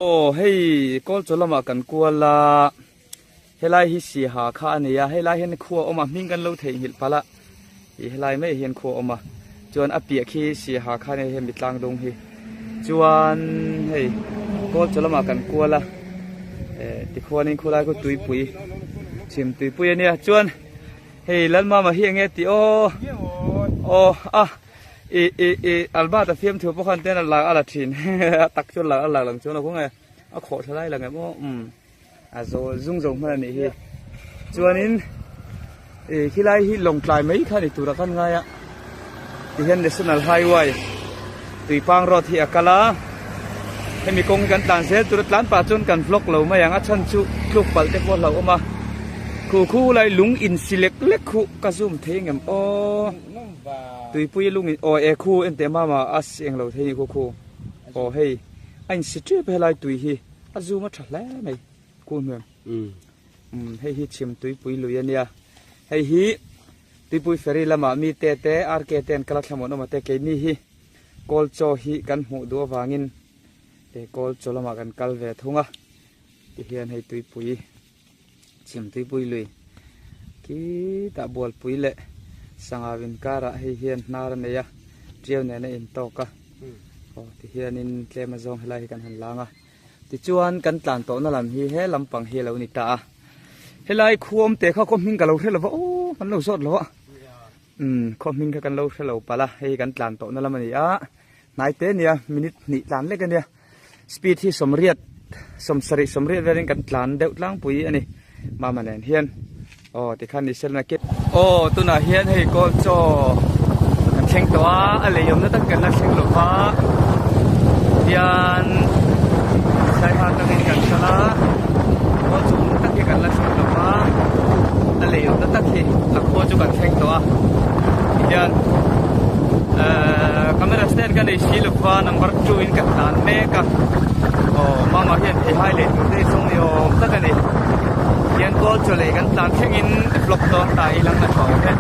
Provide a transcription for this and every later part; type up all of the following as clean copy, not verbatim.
Aw hei kawl chaw lamah kan kual a, helai hi siaha kha a ni a, helai hian khua a awm a, hming kan lo theihnghilh palh a, ih helai mai hian khua a awm a, chuan a piah khi siaha kha a ni a hemi tlang dung hi, chuan hei kawl chaw lamah kan kual a, eh tikhuanin khulai khu tuipui chhim tuipui a nia, chuan hei Lalmama hi enge tih aw aw a. I i i Albert a fiam thu pawh khan ten a lak a la thin a tak chu a lak lang chuan a khaw nge a khawh tha lai lang em aw umm a zo zung zo hman a nih hi chuanin i khilai hi lawngtlai mai kha ni tura kan ngai a tihian national highway tuipang road hi a kal a hemi kawng hi kan tlan zel tura tlan pah chuan kan vlog lo mai ang a chhan chu tluk palh te pawh a hlauhawm a khu khu lai lung insi lek lek khuh ka zoom thei engem aw. Tuipui lung in aw e khu en teh mama a si eng lo thei ni khu khu aw hei a in si tep helai tui hi a zoom a tha hle mai khu hnuam um hei hi chhim tuipui lui ania hei hi tuipui ferry lamah mi te te RK te an kal a thlamuan awm a te keini hi kawl chaw hi kan hmuh duh avangin te kawl chaw lamah kan kal ve thung a tihian hei tuipui. Chhim tuipui lui khitah bualpui leh sangau inkarah hei hian hnar a nei a, tiau nen a intawk a, aw tihianin tlem azawng helai hi kan han lang a, tichuan kan tlan tawhna lam hi he lampang hi a lo ni ta a, helai khuam te kha khaw hming ka lo hre lo va aw kan lo zawt lo a, umm khaw hming kha kan lo hre lo palh a, hei kan tlan tawhna lam a ni a, hnai te nia minute hnih tlan lek a nia. Speed hi sawmriat sawmsarih sawmriat velin kan tlan deuh tlangpui a ni mama nen hian aw tikhan ni sel na ke aw tunah hian hei kawl chaw kan thleng tawh a a lei awmna tak kan la thleng lo va hian saiha atangin kan kal a kawl chaw awmna tak hi kan la thleng lo va a lei awmna tak hi a khua chu kan thleng tawh a tihian ehh camera stand ka nei si lo va number 2 in ka tlan mek a aw mama hian theihai leh tur te hi zawng ni awm tak a ni hian kawl chaw lei kan tlan thleng in vlog dawn ta ilang a tha awm e.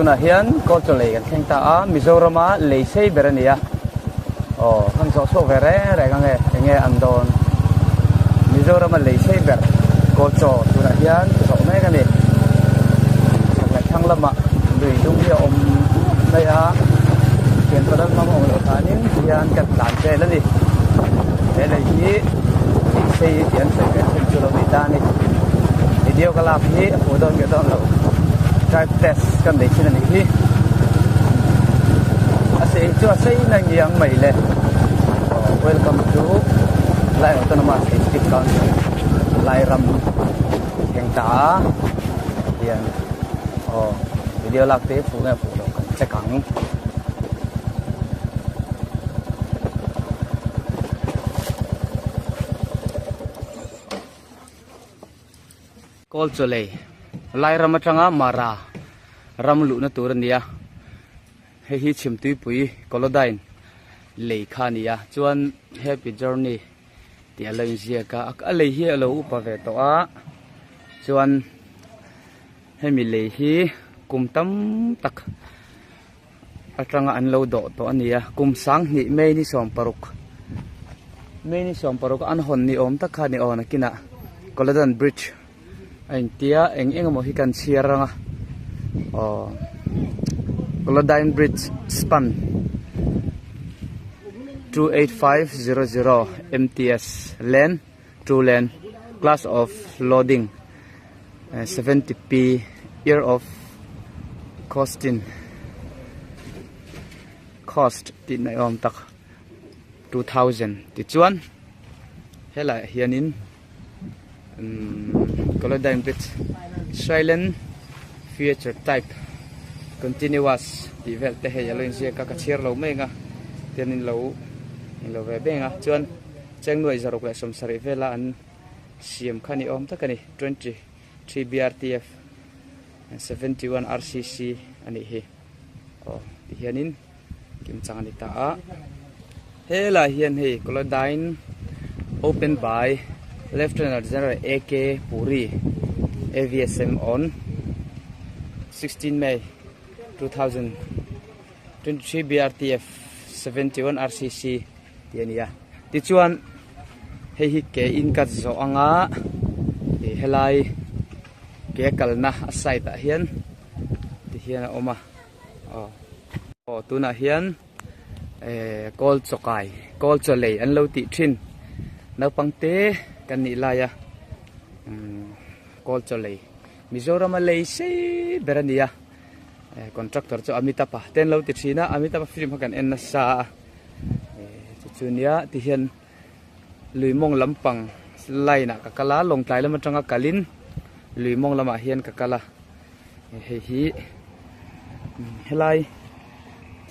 Tunah hian Kawlchaw lei kan thleng ta a, Mizorama lei sei ber a ni a. Aw kan zawh chhuak ve reng reng ang e, enge an dawn? Mizorama lei sei ber Kawlchaw tunah hian ka zawh mek a ni. Chhak leh thlang lamah lui dum hi a awm mai a, thian pawl hmang awm loh hlanin hian kan tlan vel a ni. He lei hi lei sei tih an sawi ve thin chu lo ni ta a ni. Video ka lak hi a hmuh dawn nge dawn lo drive test kan nei thin a nih hi. A sei chu a sei na ngiang mai le welcome to Lai Autonomous District Council Lairam thleng ta a hian aw video lak te fuh nge fuh loh kan check ang. Kawl chaw lei Lairam atanga Mara ram luhna tur a ni a, hei hi Chhimtuipui Kolodyne lei kha a ni a, chuan Happy Journey tih a lo inziak a, a lei hi a lo upa ve tawh a, chuan hemi lei hi kum tam tak atanga an lo dawh tawh a ni a, kum sanghnih May ni 16 May ni 16 an hawn ni awm tak kha a ni aw nakinah Kolodyne Bridge a intia eng eng emaw hi kan chhiar ang a aw Kolodyne Bridge span 28500 MTS lane 2 lane class of loading 70p year of costing cost tih na awm tak 2000 tichuan helaiah hianin umm Kolodyne Bridge silent feature type. Continuous tih vel te hei a lo inziak a ka chhiar lo mai ang a tian in lo in lo ve beng a chuan chengnuai zaruk leh sawmsarih vela an siam kha ni awm tak a ni 23 BRTF 71 RCC a nih hi aw ti hianin kimchang a ni ta a helai hian hei Colodine open by Lieutenant General AK Puri AVSM on 16 May 2023 BRTF 71 RCC tih a ni a tichuan hei hi ke in ka zawh anga ih helai ke kalna a side ah hian tihian a awm a aw aw tunah hian eh kawl chaw kai kawl chaw lei an lo tih thin naupang te kan nih lai a umm kawl chaw lei Mizoram a lei sei ber a ni a eh contractor chu Amitabh a te an lo ti thin a Amitabh a film kha kan en nasa a eh chu chu nia tihian lui mawng lampang line ah ka kal a lawngtlai lam atanga kalin lui mawng lamah hian ka kal a hei hi helai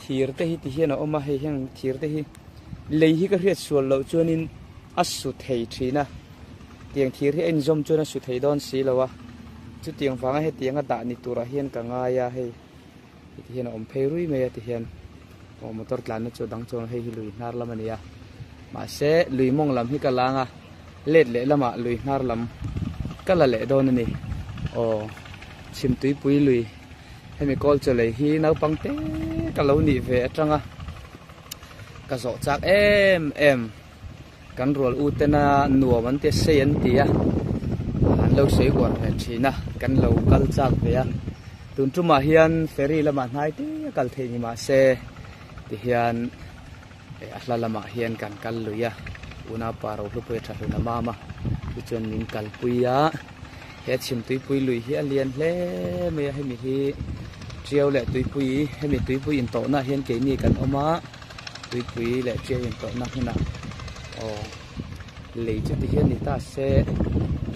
thir te hi ti hian a awm a hei hian thir te hi lei hi ka hriat sual loh chuanin a su thei thin a tiang thir hi a inzawm chuan a su thei dawn si lo a chutiang vanga hetianga dah ni turah hian ka ngai a hei ti hian a awm phei rui mai a ti hian aw motor tlanna chu a dang chuan hei hi lui hnar lam a ni a mahse lui mawng lam hi ka lang a let leh lamah lui hnar lam ka la leh dawn a ni aw chhimtuipui lui hemi kawl chaw lei hi naupang te ka lo nih ve atanga ka zawh chak em em. Kan rual u tena nuam an tia sei an ti a, an lo sawi uar ve thin a, kan lo kal chak ve a. Tun tumah hian ferry lamah hnai te a kal theih ni mah se tihian a hla lamah hian kan kal lui a, unaupa Rohlupuia tha hlun a mam a, tichuan min kalpui a, he chhimtuipui lui hi a lian hle mai a, hemi hi Tiau leh Tuipui hemi Tuipui intawhnaah hian keini kan awm a. Tuipui leh tiau intawhna hmunah aw lei chu ti hian ni ta se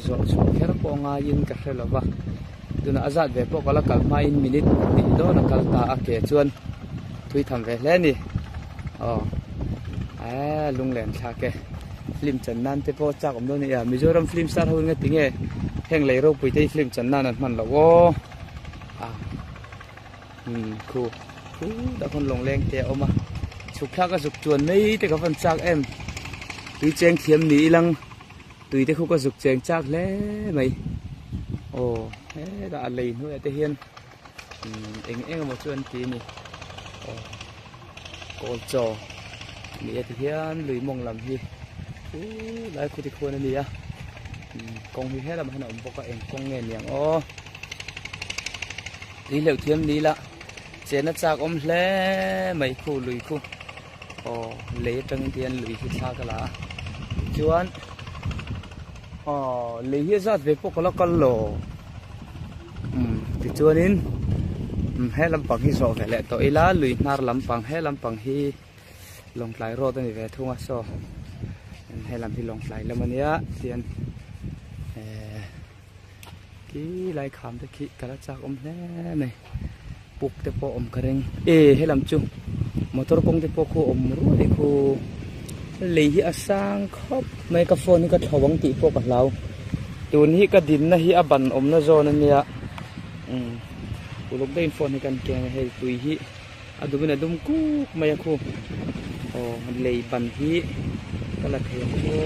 zawh chhuah kher pawh ngaiin ka hre lo va tunah a zat ve pawh ka la kal hmain minute hnih dawn a kal ta a ke chuan thui tham ve hle a ni aw eee lunglen thlak e film chan nan te pawh chak awm dawn a ni a Mizoram film star ho in nga tinge heng lei ropui te hi film chan nan an hman loh aw a. Umm khu khu dah khawn lawng leng te a awm a chhuk thlak a zuk chuan mai te ka van chak em tui cheng thiam ni ilang tui te khu ka zuk cheng chak hle mai aw hetah a lei hnuaiah te hian umm eng eng emaw chu an ti a ni aw kawl chaw a ni a ti hian lui mawng lam hi khu lai khu ti khuan a ni a umm kawng hi helamah hian a awm bawk a eng kawng nge niang aw. Tui hleuh thiam ni ila chena chak awm hle mai khu lui khu aw lei atangin ti hian lui hi thla ka la a tichuan aw lei hi a zat ve pawh ka la kal lo umm tichuanin umm he lampang hi zawh ve leh tawh ila lui hnar lampang he lampang hi Lawngtlai road a ni ve thung a saw he lam hi Lawngtlai lam a nia tihian ehh. Khi lai kham te khi ka la chak awm hle mai puk te pawh awm ka ring e helam chu motor kawng te pawh khu awm ruai khu lei hi a sang khawp mai ka phone hi ka thlo ang tih pawh ka hlau tun hi ka dinna hi a ban awmna zawn a nia umm uluk deuhin phone hi kan keng a hei tui hi a dumin a dum kuk mai a khu aw lei ban hi ka la thei ang chu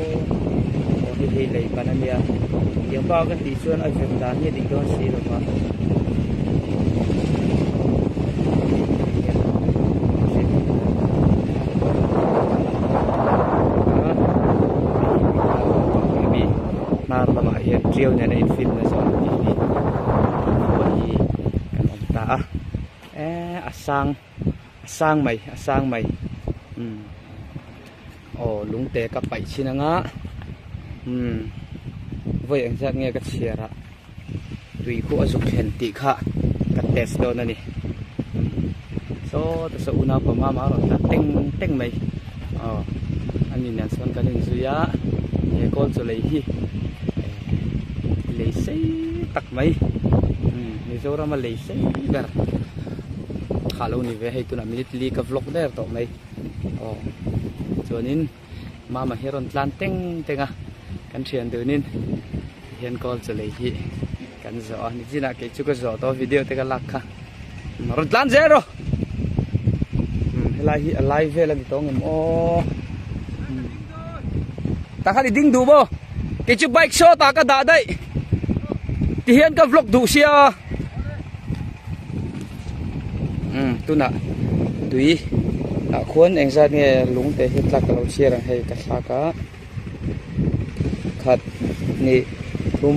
aw hei hei lei ban a nia tiang bak a tih chuan a vir dan hi a dik dawn si lo va hnar lamah hian tiau nen a infin na zawng tih hi khua hi kan awm ta a. Eee a sang a sang mai a sang mai umm aw lungte ka paih chhin anga umm vawi eng zat nge ka chhiar a tui khu a zuk thlen tih kha ka test dawn a ni saw ta saw unau pama mah a rawn tla teng teng mai aw a ni nen sawn kan inzui a he kawl chaw lei hi lei sei tak mai umm Mizoram a lei sei ber. kha a lo ni ve a hei tunah minute li ka vlog der tawh mai aw chuanin mama hi a rawn tlan teng teng a kan thian dunin tihian kawl chaw lei hi kan zawh a nichinah kei chu ka zawh tawh a video te ka lak kha rawn tlan zel rawh helai hi a lai vel a ni tawh ngem aw tah khan i ding duh maw kei chu bike saw tah ka dah daih tihian ka vlog duh sia umm tunah tui ah khuan engzat nge lung te hi tlak ka lo chhiar ang hei ka thlak a khat hnih thum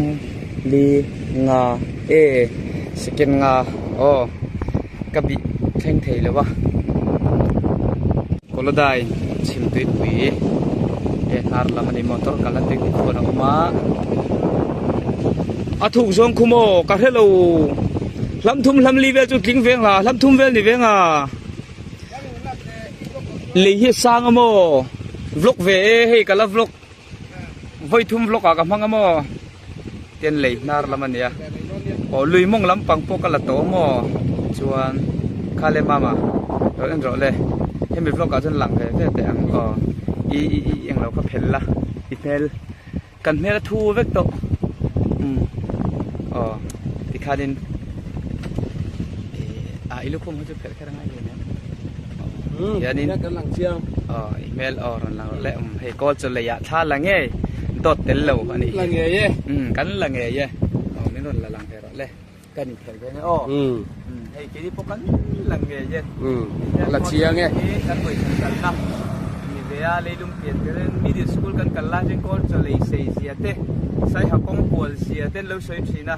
li nga e second nga aw ka bih thleng thei lo a Kawladai chhim tuipui e hnar lam a ni motor kal a tui khuan a awm a a thuk zawng khu maw ka hre lo hlam thum hlam li vel chu tling veng la hlam thum vel ni veng a. Lei hi a sang a maw vlog ve e hei ka la vlog vawi thum vlog ah ka hmang a maw tian lei hnar lam a nia aw lui mawng lampang pawh ka la tawh a maw chuan kha le mama lo en rawh le hemi vlog ah chuan lang ve ve teh ang aw i i i englo kha phel la i hmel kan hmel a thu vek tawh umm aw tikhanin ih a i lukhum hi chu phelh kher a ngai hle mai hianin kan lang chiang aw i hmel aw rawn lang rawh le umm hei kawl chu leiah thla la ngei dawt tel lo a nih la ngei e umm kan la ngei e aw min rawn la lang ve rawh le kan inphelh ve nge aw umm hei keini pawh kan la ngei e umm la chiang e kan vawiin kalna ni ve a leilung pian turin middle school kan kal lai chuan kawl chaw lei sei zia te saiha kawng kual zia te an lo sawi thin a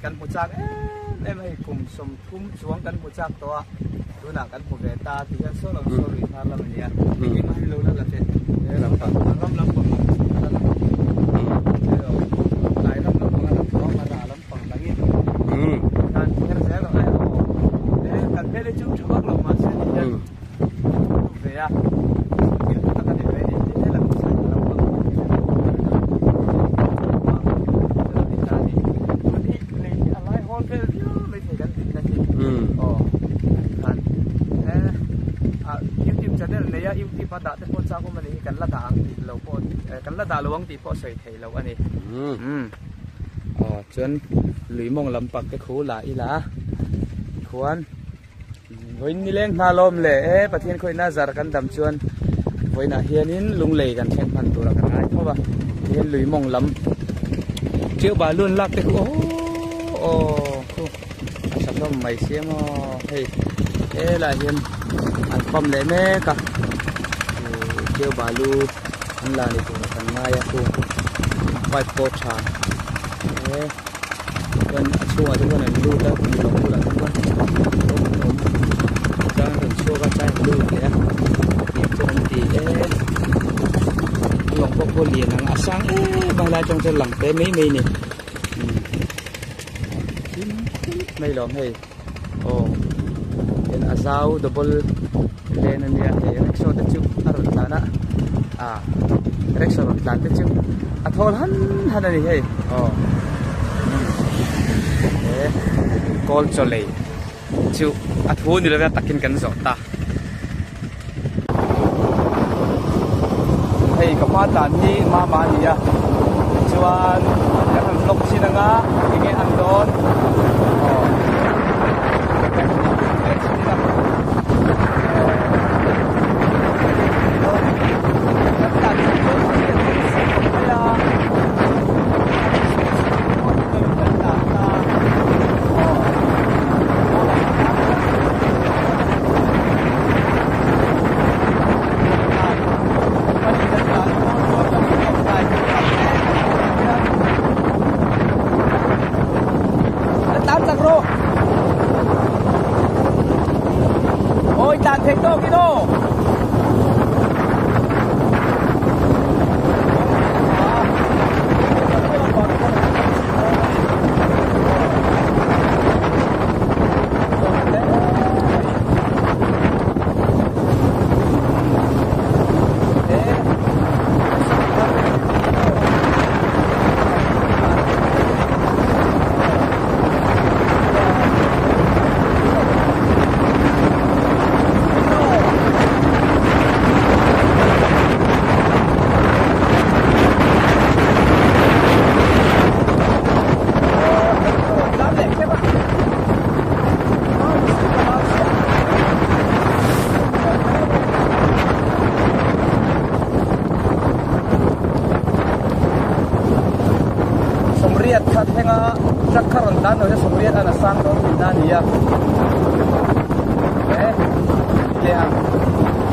kan hmu chak em em a hei kum sawmthum chuang kan hmu chak tawh a tunah kan hmu ve ta tih hian saw lo saw lui hnar lam a ni a engkim a hei lo la la teh ram lampang a lang tlai ram lampang a lang tawh a a lam pang langin kan her zel ang e aw e kan hmel hi chu tha vak lo mahse ni hian ve a thil tha tak a ni ve a ni tih hel ang chu lo ang tun hi lei hi a lai hawl vel viau mai thei kan din na hi aw khan e a youtube channel nei a youtube a dah te pawh chak awm a ni hi kan la dah ang tih lo pawh kan la dah lo ang tih pawh sawi thei lo a ni. Aw chuan lui mawng lampang te khu la ila khuan vawiin nileng hna lawm le e Pathian khawihna zar kan dam chuan vawiinah hianin lunglei kan thleng hman tura kan ngai tho a tihian lui mawng lam chiu balloon lak te khu aw aw khu a tha hlawm mai sia maw hei helaiah hian an pump leh mek a chiu balu. An la ni tur a kan ngai a khu pipe pawh tha e chuan a chhungah te chuan an lut a lawng bulah te chuan an awm chuan an rawn chhuak a chuan an lut leh a tiang chuan an ti e a lawng pawh pawh lian ang a sang em a helai atang chuan lang te mai mai a ni thim mai lawm hei. Aw in a zau double lane ania hei rickshaw te chu a rawn tlan a ah rickshaw rawn tlan te chu a thawl han han ani hei aw he kawl chaw lei chu a thu ni lova takin kan zawh ta hei ka hma tlan hi mama a ni a chuan kan han vlog chin anga enge an dawn aw Ôi tàn thei tawk in aw.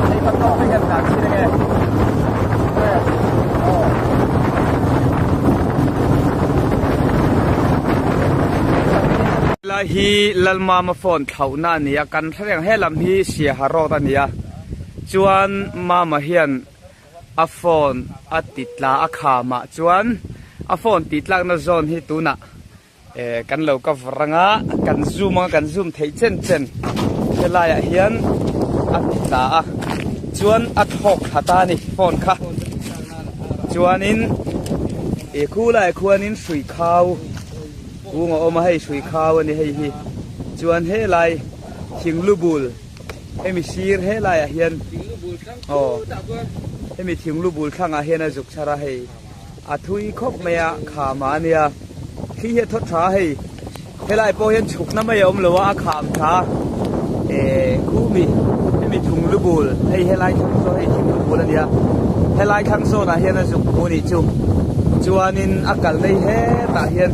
Hei kan tawk hi kan tlan chhin ange. Helai hi Lalmama phone thlauhna a ni a, kan hre reng helam hi Siaha road a ni a, chuan Mama hian a phone a ti tla a khamah chuan a phone tih tlakna zawn hi tunah Eh kan lo cover anga kan zoom anga kan zoom theih chen chen helai ah hian a ti tla a chuan a thlawk thla ta a ni phone kha chuanin ih khu lai khuanin hrui khau kung a awm a hei hrui khau a ni hei hi chuan helai thing lu bul hemi sir helai ah hian aw hemi thing lu bul thlangah hian a zuk chhar a hei. A thui khawp mai a, kham ah a nia. Thli hi a thaw tha a hei. Helai pawh hian chhukna mai a awm lo a, a kham tha a. Ehh khumi hemi thung lu bul hei helai thlang sawn hei thing lu bul a nia. Helai thlang sawnah hian a zuk hmu a nih chu. Chuanin a kal nei hetah hian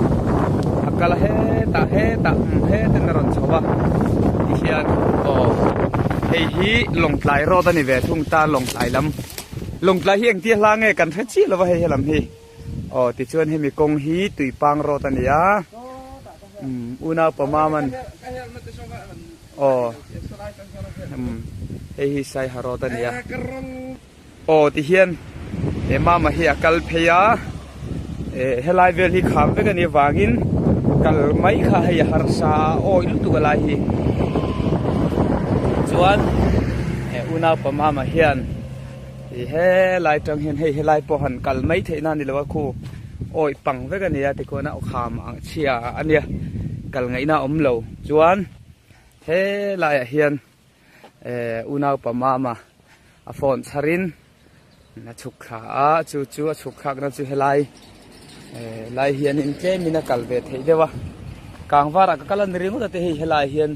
a kal a hetah hetah umm hetin a rawn chho a tihian aw hei hi Lawngtlai road a ni ve thung ta Lawngtlai lam. Lawngtlai hi engtia hla nge kan hre chiah lova hei helam hi aw tichuan hemi kawng hi tuipang road a ni a umm unau pamam an aw umm hei hi saiha road a ni a aw tihian he mama hi a kal phei a eh helai vel hi kham vek a nih avangin kal mai kha hei a harsa a awi lutuk a lai hi chuan he unau pamama hian ih helai tang hian hei helai pawh han kal mai theih na a ni lo a khu awi pang vek a ni a tikhuan a kham ang chhia a nia kal ngaihna a awm lo chuan helaiah hian. Eh unau pa mama a phone chhar in a chhuk thla a chu chu a chhuk thlak na chu helai eh lai hian in tlem in a kal ve theih deuh a kangvar ah ka kal a ni ringawt a te hei helai hian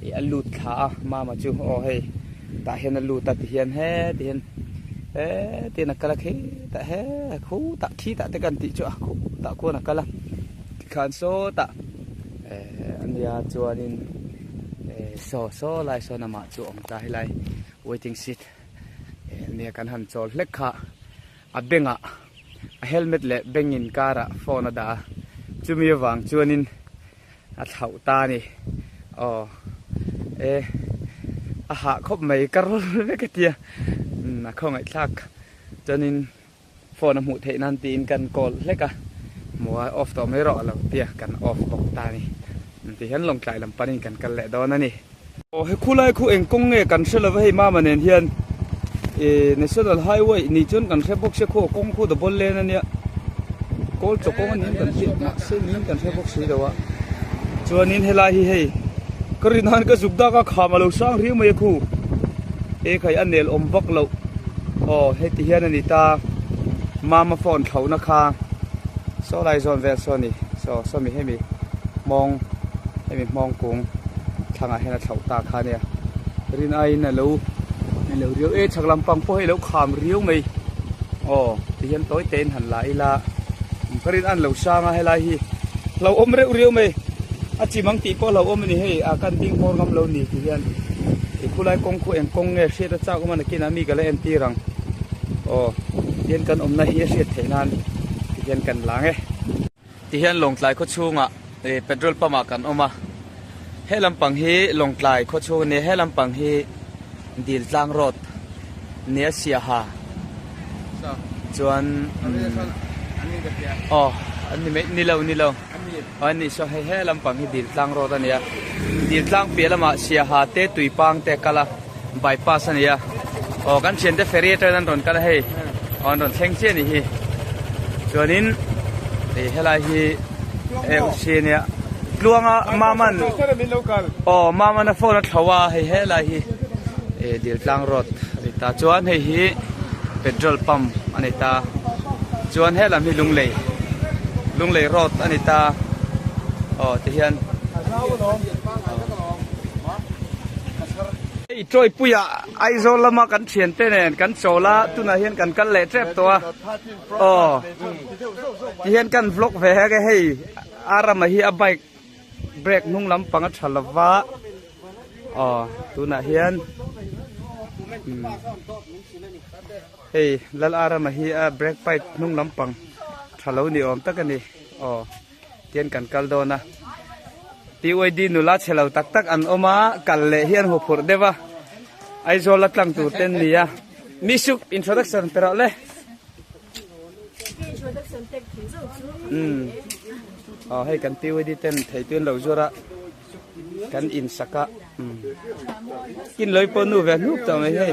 ih a lut thla a mama chu aw hei tah hian a lut a ti hian heti hian heti hian a kal a khitah he khutah khitah te kan tih chu a khutah khuan a kal a tikhan sawtah eh ania chuanin. Eh saw saw lai sawn amah chu a awm ta helai waiting seat eh nia kan han chawl hlek kha a bengah a helmet leh beng inkarah phone a dah a chumi avang chuanin a thlauh ta a ni aw eh a hah khawp mai ka rawl vek a tia a khawngaihthlak chuanin. Phone a hmuh theih nan tiin kan call hlek a, hmuh a off tawh mai rawh a lo tia kan off bawk ta a ni. Ti hian Lawngtlai lam panin kan kal leh dawn a ni. Aw he khulai khu eng kawng nge kan hre lova hei mama nen hian ih National Highway ni chuan kan hre bawk sia khu a kawng khu double lane a nia kawl chaw kawng a niin kan hriat mahse niin kan hre bawk si lo a chuanin helai hi hei ka rin han ka zuk dak a kham a lo sang riau mai a khu he khai a nel awm vak loh. Aw heti hian a ni ta mama phone thlauhna kha saw lai zawn vel saw a ni saw sawmi hemi hmawng hemi hmawng kung thlangah hian a thlauh ta kha a nia rin aiin a lo a lo riau e chhak lampang pawh hei a lo kham riau mai aw ti hian tawi te in han la ila ka rin an lo sang a helai hi hlauhawm reuh riau mai a chim ang tih pawh hlauhawm a ni hei a kan ding hmawr ngam lo ni ti hian. Ih khulai kawng khu eng kawng nge hriat a chak awm a nakinah mi ka la entir ang aw tihian kan awmna hi a hriat theih nan tihian kan lang e. Tihian Lawngtlai khaw chhungah ih petrol pump ah kan awm a he lampang hi Lawngtlai khaw chhung a nia he lampang hi Diltlang road nia Siaha chuan aw an ni mai ni lo ni lo. A nih saw hei he lampang hi dil tlang road a nia dil tlang piah lamah siaha te tuipang te a kal a bypass a ni a aw kan thiante ferry atangin an rawn kal a hei aw an rawn thleng chiah a nih hi chuanin ih helai hi AOC a nia tluanga maman aw maman a phone a thlo a hei helai hi ih dil tlang road a ni ta chuan hei hi petrol pump a ni ta chuan helam hi lunglei lunglei road a ni ta aw ti hian hei Tawipui ah Aizawl lama kan thian te nen kan chawl a tunah hian kan kal leh tep tawh a aw ti hian kan vlog ve hek a hei a ramah hi a bike brake hnung lampang a tha lova. Aw tunah hian. Hei Lal Arama hi a brake pipe hnung lampang tha lo ni awm tak a ni aw tian kan kal dawn a PYD nula chhe lo tak tak an awm a kal leh hi an haw phurh deuh a Aizawl a tlang tur te an ni a Misuk introduction pe rawh le. Umm aw hei kan PYD ten theitu an lo zuar a kan in sak a umm kin lawi pawh nu ve hnup tawh mai hei.